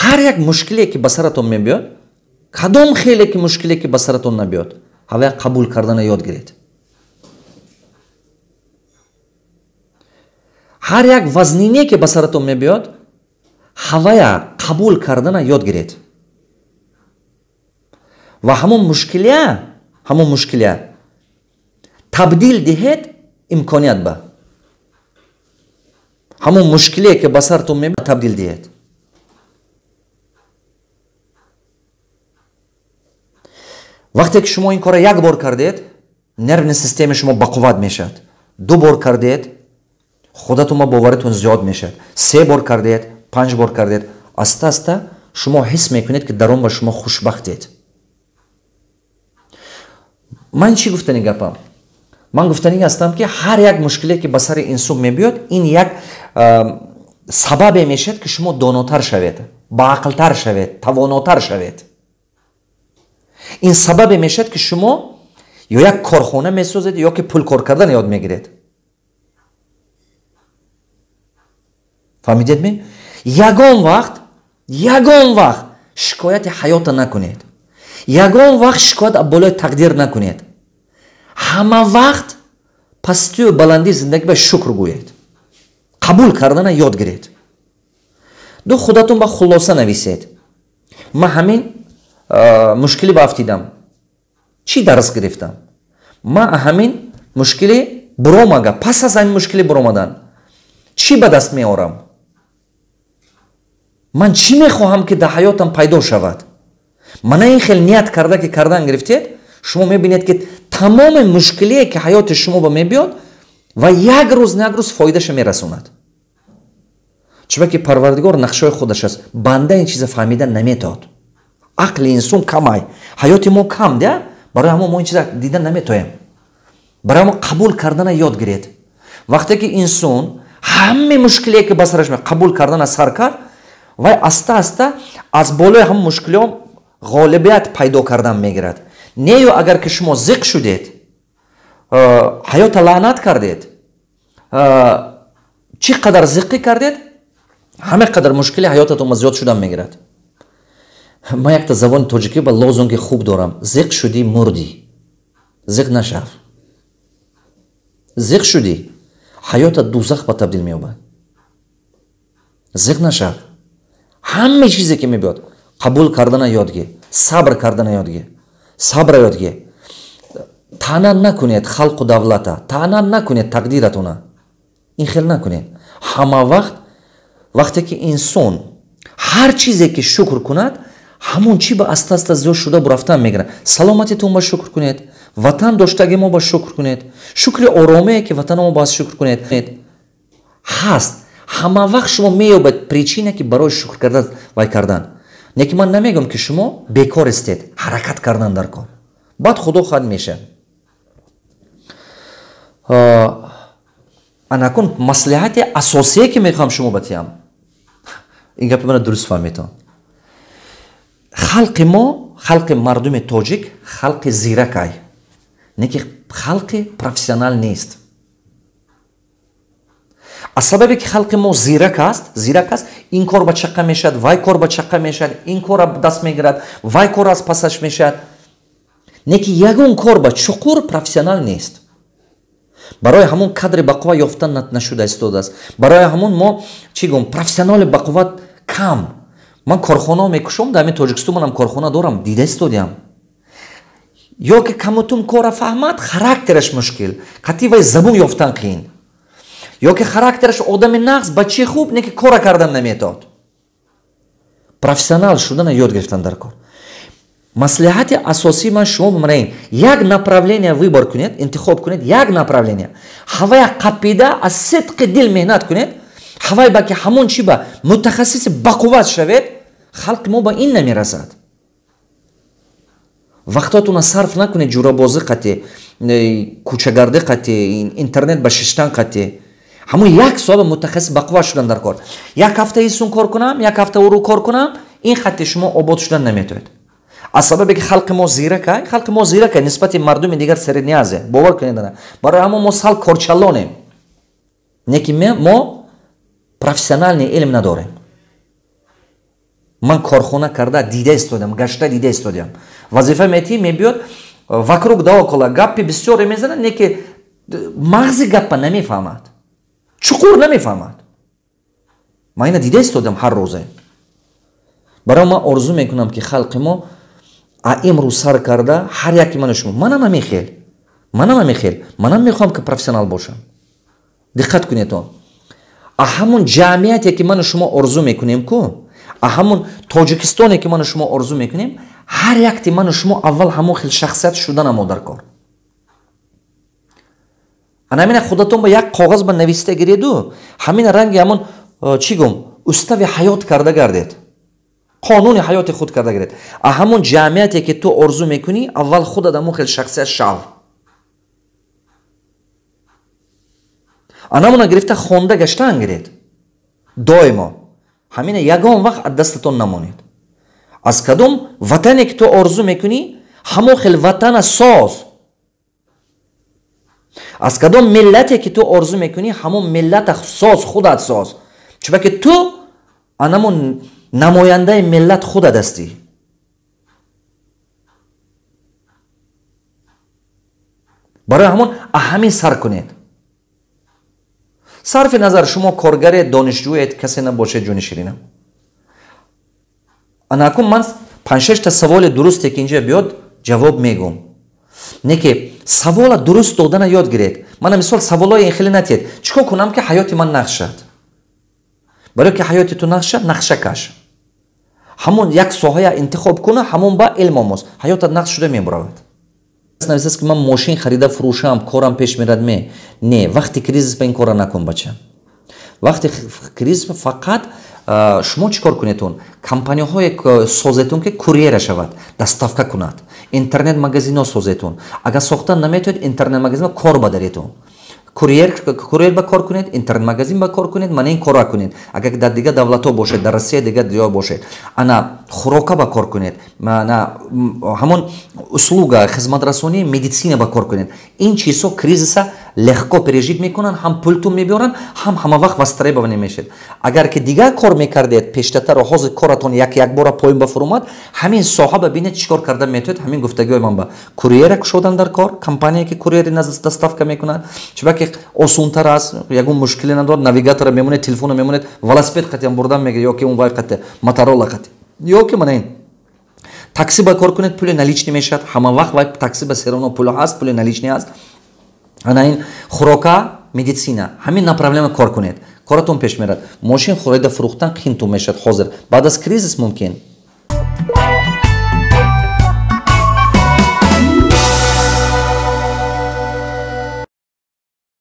Ҳар як мушкиле ки ба саратон мебиёд, кадом хеле ки мушкиле ки ба саратон набиёд, ҳавая қабул кардана ёд гиред. Ҳар як вазнине ки ба саратон мебиёд, ҳавая қабул кардана ёд гиред. Ва ҳамон мушкилия табдил диҳед имконият ба. Ҳамон мушкилие ки ба саратон мебиёд, табдил диҳед. Вақте ки шумо ин корро як бор кардед, нервни системаи шумо бақувват мешавад. Ду бор кардед, худатон ба боваритон зиёд мешавад. Се бор кардед, панҷ бор кардед, аста аста шумо ҳис мекунед, ки дар он ба шумо хушбахтед. Ман чӣ гуфтани гапам? Ман гуфтани ҳастам, ки ҳар як мушкиле ки ба сари инсон мебиёд, ин як сабабе мешавад, ки шумо донотар шавед, баақлтар шавед, тавонотар шавед. Ин сабабе мешавад, ки шумо ё як корхона месозед, ё ки пул кор кардан ёд мегиред. Фаҳмидед ме? Ягон вақт шикояти ҳаёта накунед. Ягон вақт шикоят аз болои тақдир накунед. Ҳама вақт пастию баландии зиндагӣ ба шукр гӯед. Қабул кардана ёд гиред. Ду худатон ба хулоса нависед. Ман ҳамин мушкилӣ ба афтидам. Чӣ дарс гирифтам? Ман ҳамин мушкилӣ буромага, пас аз ҳамин мушкилӣ буромадан чӣ ба даст меорам? Ман чӣ мехоҳам, ки дар ҳаётам пайдо шавад? Мана ин хел ният карда ки кардан гирифтед, шумо мебинед, ки тамоми мушкилие ки ҳаёти шумо ба мебиёд ва як рӯз на як рӯз фоидаша мерасонад. Чунки Парвардигор нақшаи худаш аст. Банда ин чиза фаҳмида наметавад. Ақли инсон камай, ҳаёти мо кам, да? Барои ҳамон мо ин чиза дида наметоем. Барои ҳамон қабул кардана ёд гиред. Вақте ки инсон ҳаме мушкилие ки ба сараш меояд қабул кардана сар кард, вай аста аста аз болои ҳамон мушкилиҳо ғолибият пайдо кардан мегирад. Не ё агар ки шумо зиқ шудед, ҳаёта лаънат кардед, чӣ қадар зиқӣ кардед, ҳаме қадар мушкили ҳаётатон зиёд шудан мегирад. Ман якта забони тоҷикӣ ба лозунги хуб дорам. Зиқ шудӣ, мурдӣ. Зиқ нашав. Зиқ шудӣ, ҳаёта дузах ба табдил меёбад. Зиқ нашав. Ҳаме чизе ки мебиёд, қабул кардана ёд гир, сабр кардана ёд гир, сабра ёд гир. Таъна накунед халқу давлата, таъна накунед тақдиратона. Ин хел накунед. Ҳама вақт вақте ки инсон ҳар чизе ки шукр кунад, ҳамон чи ба аста аста зиёд шуда бурафтан мегирад. Саломатитон ба шукр кунед, ватан доштаги мо ба шукр кунед, шукри оромие ки ватана мо ба шукр кунед. Ҳаст. Ҳама вақт шумо меёбед причина ки барои шукр кардан вай кардан. Не ки ман намегӯям, ки шумо бекор истед, ҳаракат кардан дар кор. Баъд худо хоҳад мешавад. Анакун маслиҳати асосие ки мехоҳам шумо батиҳам. Ин гапи мана дуруст фаҳметон. Халқи мо, халқи мардуми тоҷик, халқи зиракай. Не ки халқи профессионал нест. Аз сабабе ки халқи мо зирак аст, ин кор ба чаққа мешавад, вай кор ба чаққа мешавад, ин кор даст мегирад, вай кор аз пасаш мешавад. Не ки ягон кор ба чуқур профессионал нест. Барои ҳамон кадри бақувва ёфтан нашуда истодааст. Барои ҳамон мо чӣ гӯм, профессионали бақувват кам. Ман корхонао мекушом, дар ҳамин Тоҷикистон манам корхона дорам, дида истодиам. Ё ки камутум кора фаҳмад, характераш мушкил, қатъи вай забун ёфтан қиин. Ё ки характераш одами нағз, бачаи хуб, не ки кора кардан наметавад. Профессионал шудана ёд гирифтан дар кор. Маслиҳати асосии ман шумо бимараин. Як направление выбор кунед, интихоб кунед, як направление. Ҳавая қапида аз сидқи дил меҳнат кунед, ҳавай ба ки ҳамон чи ба мутахассиси бақувват шавед, халқи мо ба ин намерасад. Вақтотуна сарф накунед ҷурабозӣ қатӣ, кӯчагардӣ қатӣ, интернет ба шиштан қатӣ. Ҳамон як соҳаба мутахассис бақувват шудан дар кор. Як ҳафта исун кор кунам, як ҳафта уру кор кунам, ин хатти шумо обод шудан наметавонад. Аз сабабе ки халқи мо зиракай, халқи мо зиракай нисбати мардуми дигар Средняя Азия. Бовар кунед ана. Барои ҳамон мо сал корчалонем. Не ки мо профессиональный илм надорем. Ман корхона карда дида истодам, гашта дида истодам. Вазифа метӣ, мебиёд, вокруг да около гаппи бисёре мезанад, не ки мағзи гаппа намефаҳмад, чуқур намефаҳмад. Ман ина дида истодам ҳар рӯзе. Барои ман орзу мекунам, ки халқи мо имрӯз сар карда ҳар яки ману шумо, манам ҳамин хел, манам ҳамин хел, манам мехоҳам, ки профессионал бошам. Диққат кунед, он а ҳамун ҷамъияте, ки ману шумо орзу мекунем ку, а ҳамун Тоҷикистоне, ки ману шумо орзу мекунем, ҳар якти ману шумо аввал ҳамон хел шахсият шуданамо дар кор. Ана ҳамина худатон ба як коғаз ба нависта гиреду, ҳамина ранги ҳамон, чӣ гум, устави ҳаёт карда гардед, қонуни ҳаёти худ карда гиред. А ҳамон ҷамъияте, ки ту орзу мекунӣ, аввал худат ҳамон хел шахсият шав. Анамона гирифта хонда гаштан гиред доимо. Ҳамина ягон вақт аз дастатон намонед. Аз кадом ватане, ки ту орзу мекунӣ, ҳамон хел ватана соз. Аз кадом миллате, ки ту орзу мекунӣ, ҳамон миллата соз, худат соз. Чунки ту анамон намояндаи миллат худат ҳастӣ. Барои ҳамон ҳамин сар кунед. Сарфи назар шумо коргаред, донишҷӯед, касе набошед, ҷони ширинам. Анакун ман панҷшашта саволи дурусте, ки инҷа биёд, ҷавоб мегӯм. Не ки савола дуруст додана ёд гиред. Мана мисол, саволои ин хеле натиҳед: чӣ кор кунам, ки ҳаёти ман нақш шад? Барое ки ҳаёти ту нақш шад, нақша каш. Ҳамон як соҳая интихоб куна, ҳамон ба илм омӯз, ҳаётат нақш шуда мебаравад. Нависааст, ки ман мошин харида фурӯшам, корам пеш мерад ме? Не, вақти кризис ба ин кора накун, бача. Вақти кризис фақат шумо чӣ кор кунедтун? Компанияҳое созетун, ки курьера шавад, доставка кунад. Интернет магазино созетун. Агар сохтан наметавонед, интернет магазино кор бадаретун. Курьер ба кор кунед, интернет магазин ба кор кунед, мана ин кора кунед. Агар дар дигар давлатҳо бошед, дар Россия, дигар ҷо бошед, ана хӯрока ба кор кунед, ана ҳамон услуга, хизматрасонии медицина ба кор кунед. Ин чизҳо кризиса легко пережить мекунанд, ҳам пултун мебиёранд, ҳам ҳама вақт востребование мешавед. Агар ки дигар кор мекардед пештатарро, ҳозир коратон як якбора поин ба фуромад, ҳамин соҳа ба бинед, чӣ кор карда метавонед. Ҳамин гуфтагиҳои ман ба курьера кушодан дар кор, компания, ки курьери доставка мекунад, чунки осонтар аст, ягон мушкиле надорад, навигатора мемонед, телефона мемонед, велосипед қатиам бурдан мегиред, ё ки он вай қати, Моторола қати, ё ки мана ин такси ба кор кунед, пули наличный мешавад ҳама вақт. Вай такси ба всё равно пул ҳаст, пули наличный ҳаст. Ана ин хӯрока, медицина, ҳамин направление кор кунед, коратон пеш мерад. Мошин харида фурӯхтан қиинтун мешавад ҳозир, баъд аз кризис мумкин.